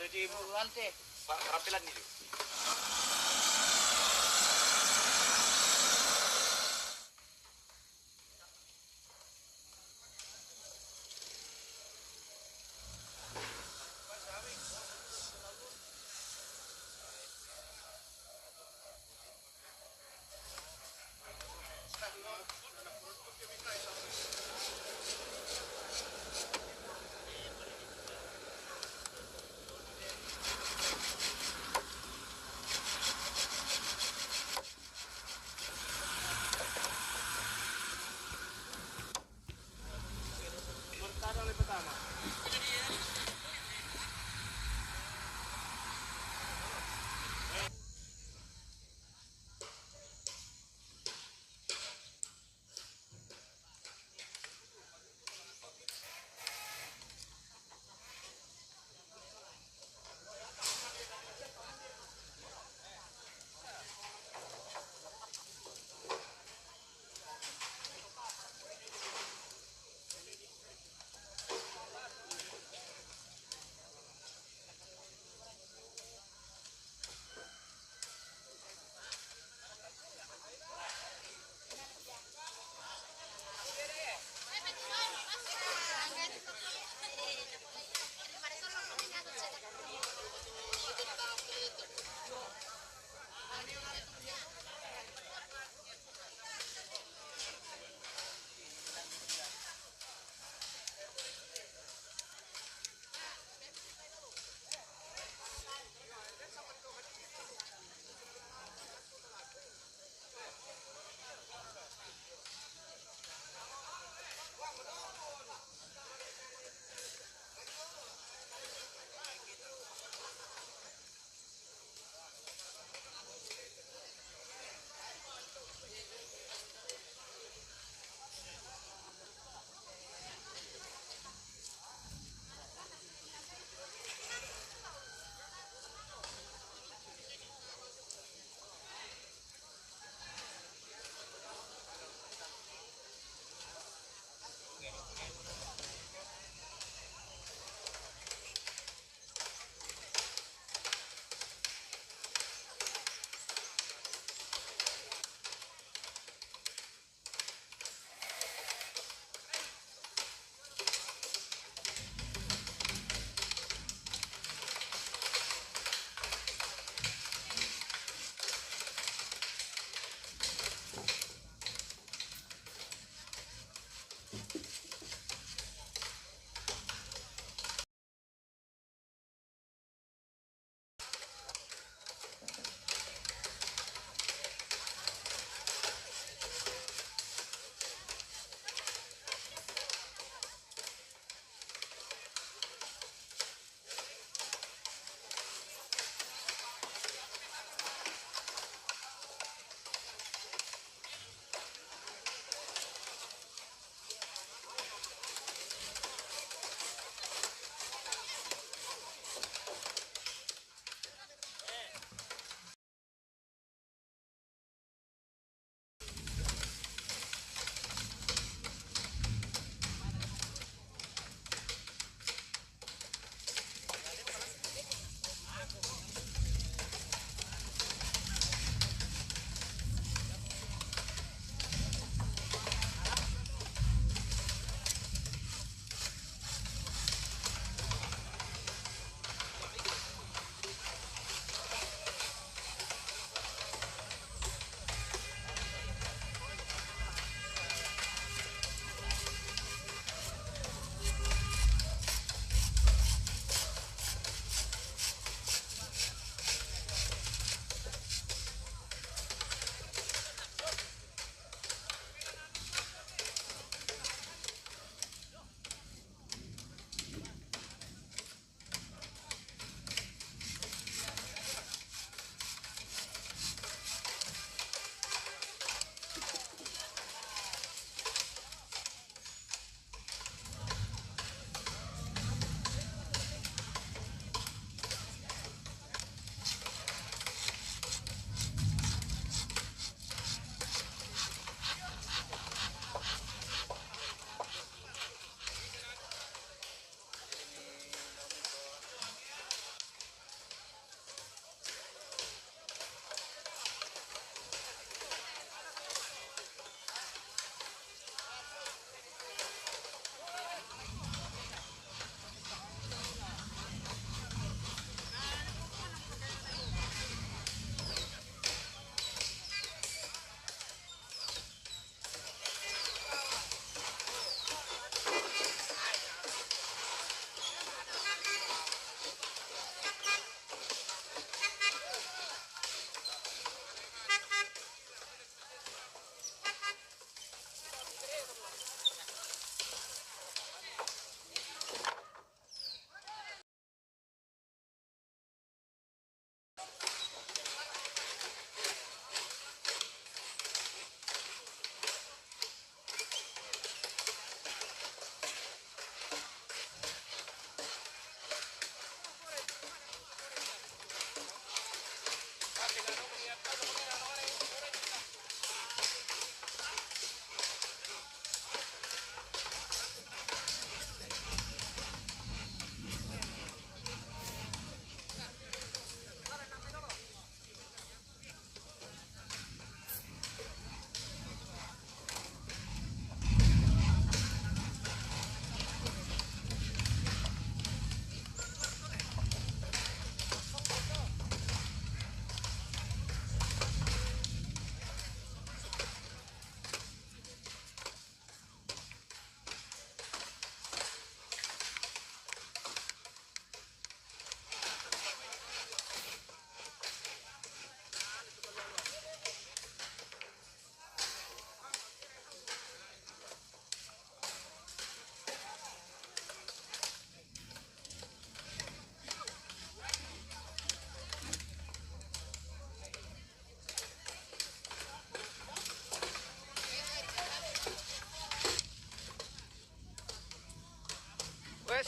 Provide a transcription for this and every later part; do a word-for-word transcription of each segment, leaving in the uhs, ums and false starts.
Jadi, bu, ante. Pa-, rampilan ni, Ju.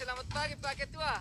Selamat pagi, Pak Ketua.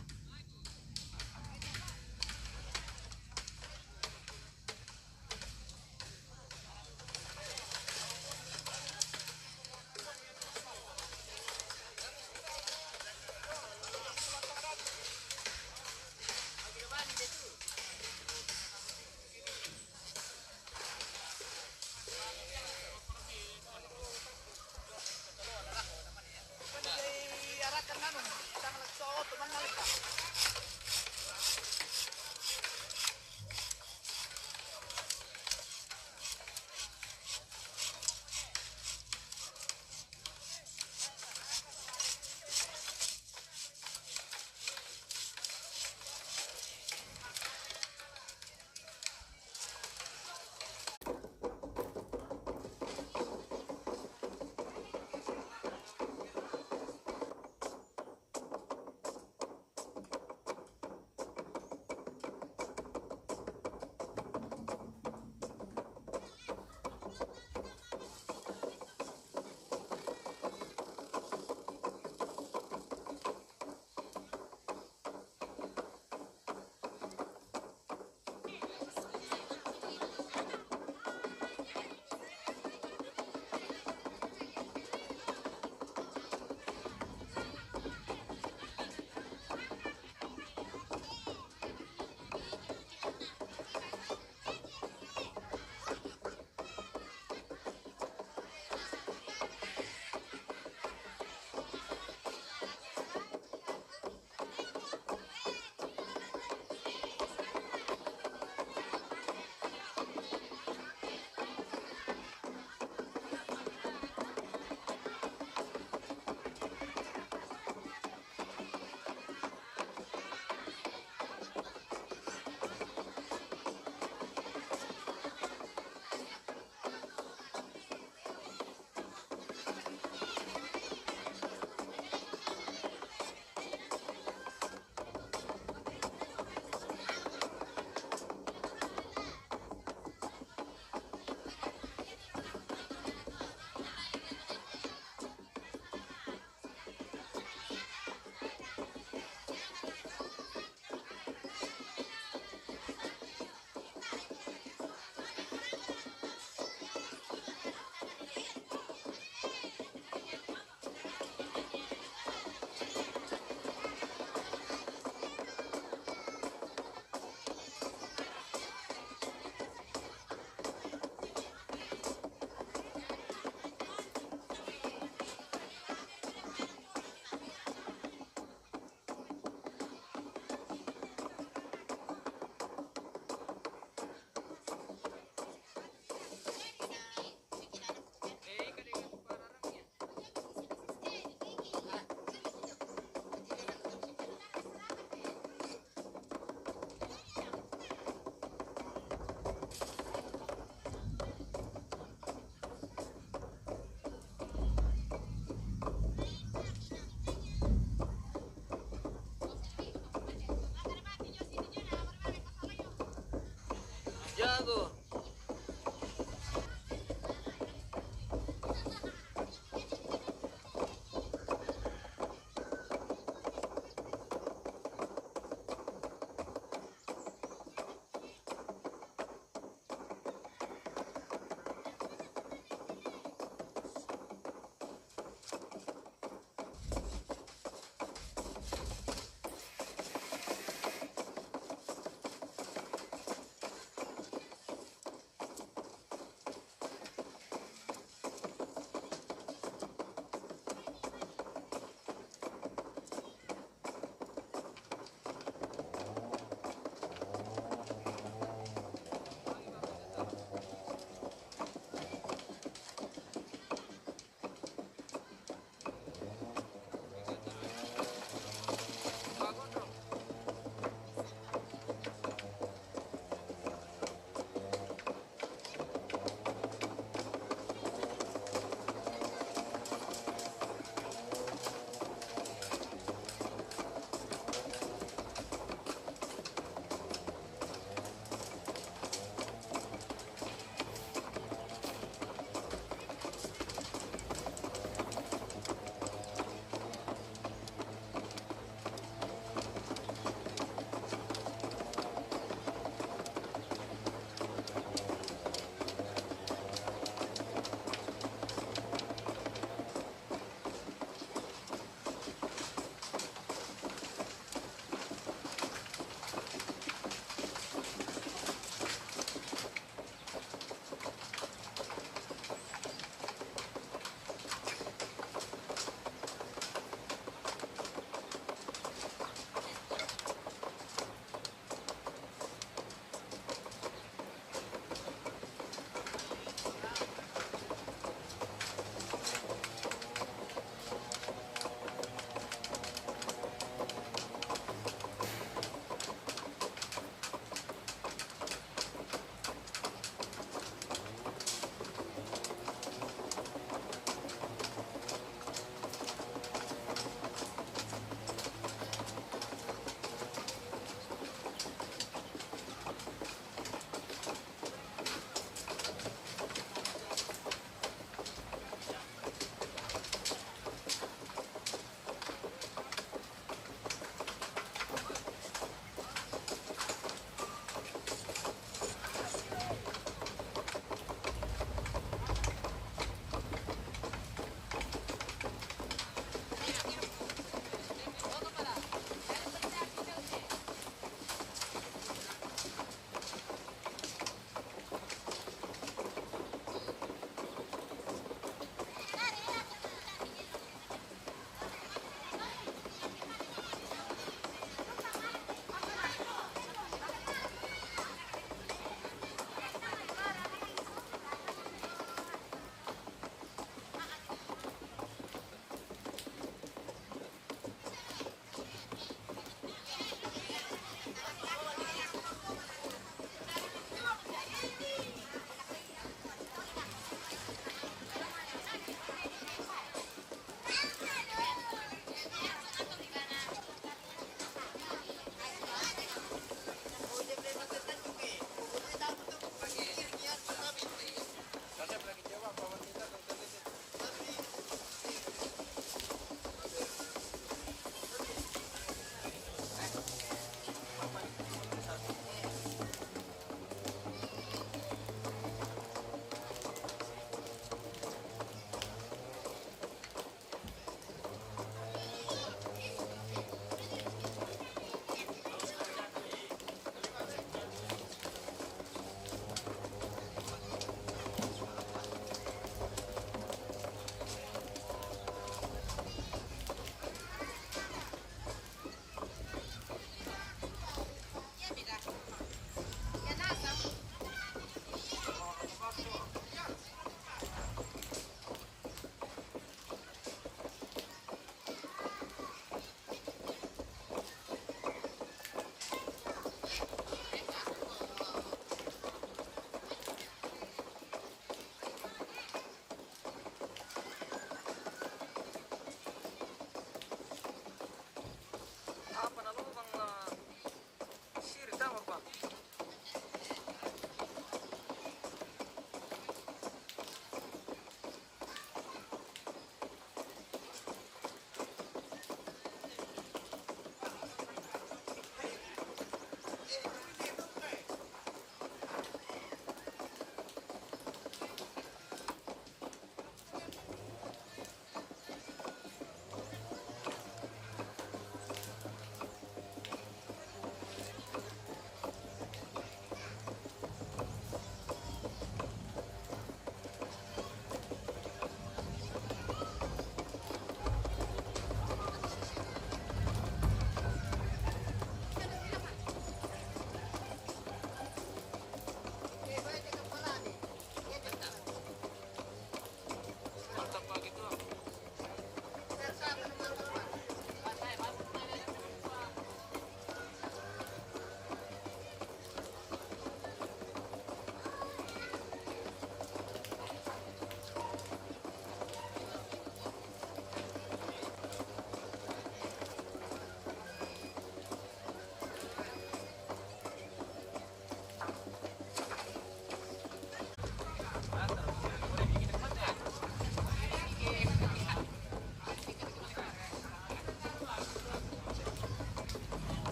Jago.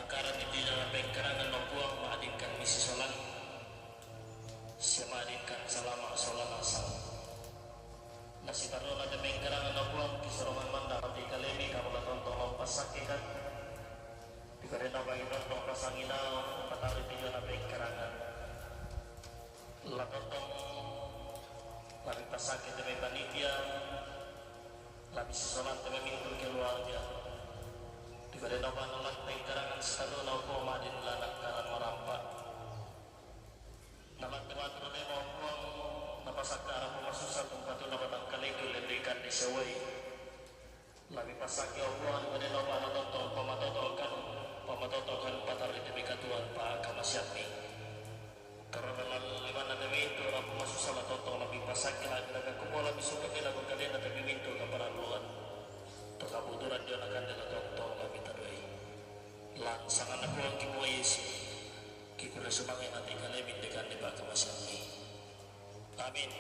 Karani tu jana pengkarangan no Puang, madingkan misi solan, sia madingkan salama solan asal. Na sitarona te pengkarangan no Puang, kisorongan manda mati kalemi kamu la tontong no pasakikan. Dikare no bagi tontong pasanginau, patari tu jana pengkarangan. La tontong, la mi pasaki te me panitia, la mi sisolan te me mintu keluarga. Dikare no bana la pengkarangan sitarona Puang, madin la nakaran marampa. Na la te maturu te mo Puang, na pasakara pemasusa tumpatu na batang kaleku lendeikan di sewei. La mi pasaki o Puang, dikare no bana tontong pamatotolkan, pamatotolkan patari te me katuan pa kamasianmi. Karana la limana te me mintu ra pemasusa la tontong la mi pasaki, la mi raga kumola mi suka te la berkadena te me mintu kaparalluan. To kabuturan dio na kande la tontong la mi tadoi. Langsangana Puang ki mua Yesu. Kikure sumange mati kalemi de kande pa kamasianmi. Amin.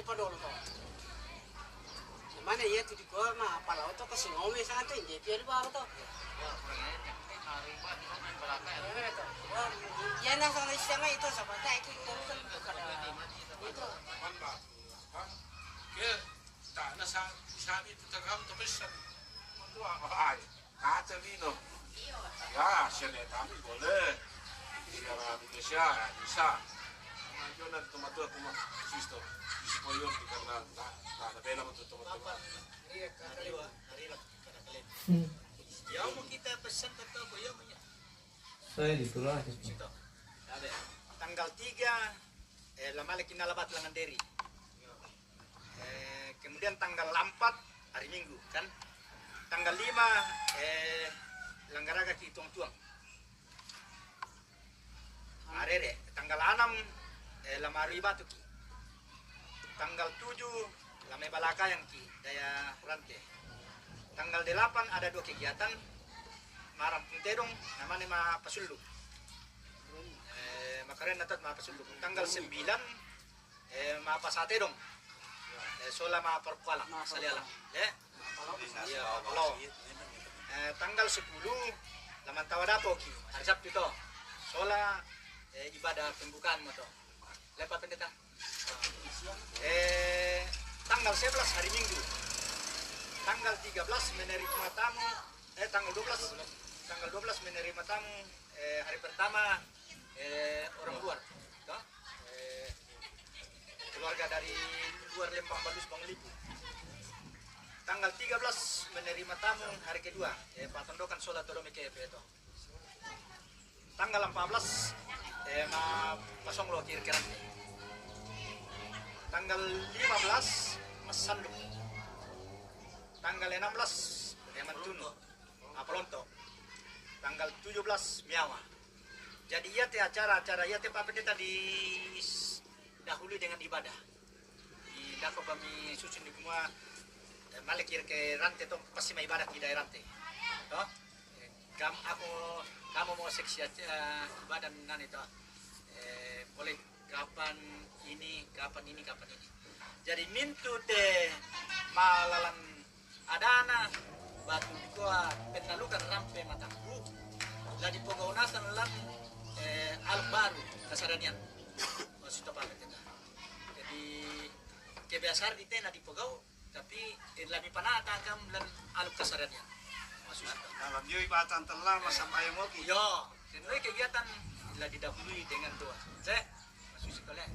Padolo to. Mana iya tu di gua mah, pala oto ko sinome sangat tu, dia pia di bawah to. Iya, nah, soalnya siang itu, siapa tahu itu, itu kan bukan itu. Ke, tak nasa, sabi tu tagam tu pesan. Tua, ai. Kata vino. Ya, siya na kami boleh. Siya na Indonesia, ya, bisa. Yo na tomatua kuma sisto. Bisa koyo di karena ta ta na bela mo tomatua. Ya, mau kita pesan tetap koyo mo ya. Saya di Tulak. Situ. Tanggal tiga, eh, lamale kinala bat langan deri. Eh, kemudian tanggal empat hari Minggu, kan? Tanggal lima, eh, langgaraga ki tuang-tuang. Arere, tanggal enam, eh, lamarui batu ki. Tanggal tujuh, lame balakayang ki, daya rante. Tanggal delapan ada dua kegiatan, marampung tedong, namanya ma pasullu. Eh, makaren natat ma pasullu. Tanggal sembilan, eh, ma pasate dong. Eh, sola ma parpuala, saliala. Eh? Iya, lo. Eh, tanggal sepuluh, laman tawa dapo ki, hari Sabtu to. Sola, eh, ibadah pembukaan mo to. Lepa pendeta. Eh, tanggal sebelas hari Minggu. Tanggal tiga belas menerima tamu, eh, tanggal dua belas, tanggal dua belas menerima tamu, eh, hari pertama, eh, orang luar, to? Eh, keluarga dari luar Lembang Balus Bang Lipu. Tanggal tiga belas menerima tamu hari kedua, eh, patondokan sola todome ke peto. Tanggal empat belas, eh, ma pasong lo kiri kerante. Tanggal lima belas, masanduk. Tanggal enam belas, eh, mantunu. Apalonto. Tanggal tujuh belas, miawa. Jadi, iya te acara-acara, iya te papendeta di s-, dahului dengan ibadah. Di dako kami susun di semua, eh, male kiri ke rante to, pasti ma ibadah ki dai rante. To? Eh, kam-, ako, kamo mo seksi aja, eh, ibadah nani to. Eh, boleh kapan ini, kapan ini, kapan ini. Jadi, mintu te malalan adana batu di koa pennalukan rampe matangku, la dipogaunakan lan, eh, aluk baru kasaranian. Maksud apa kata? Jadi, kebiasaan di tena dipogau, tapi, eh, lami panata kam lan aluk kasaranian. Maksud apa? Dalam yoi batang telah, eh, masa bayang oki. Yo, semua kegiatan la didahului dengan doa. Cek, maksud sekolah.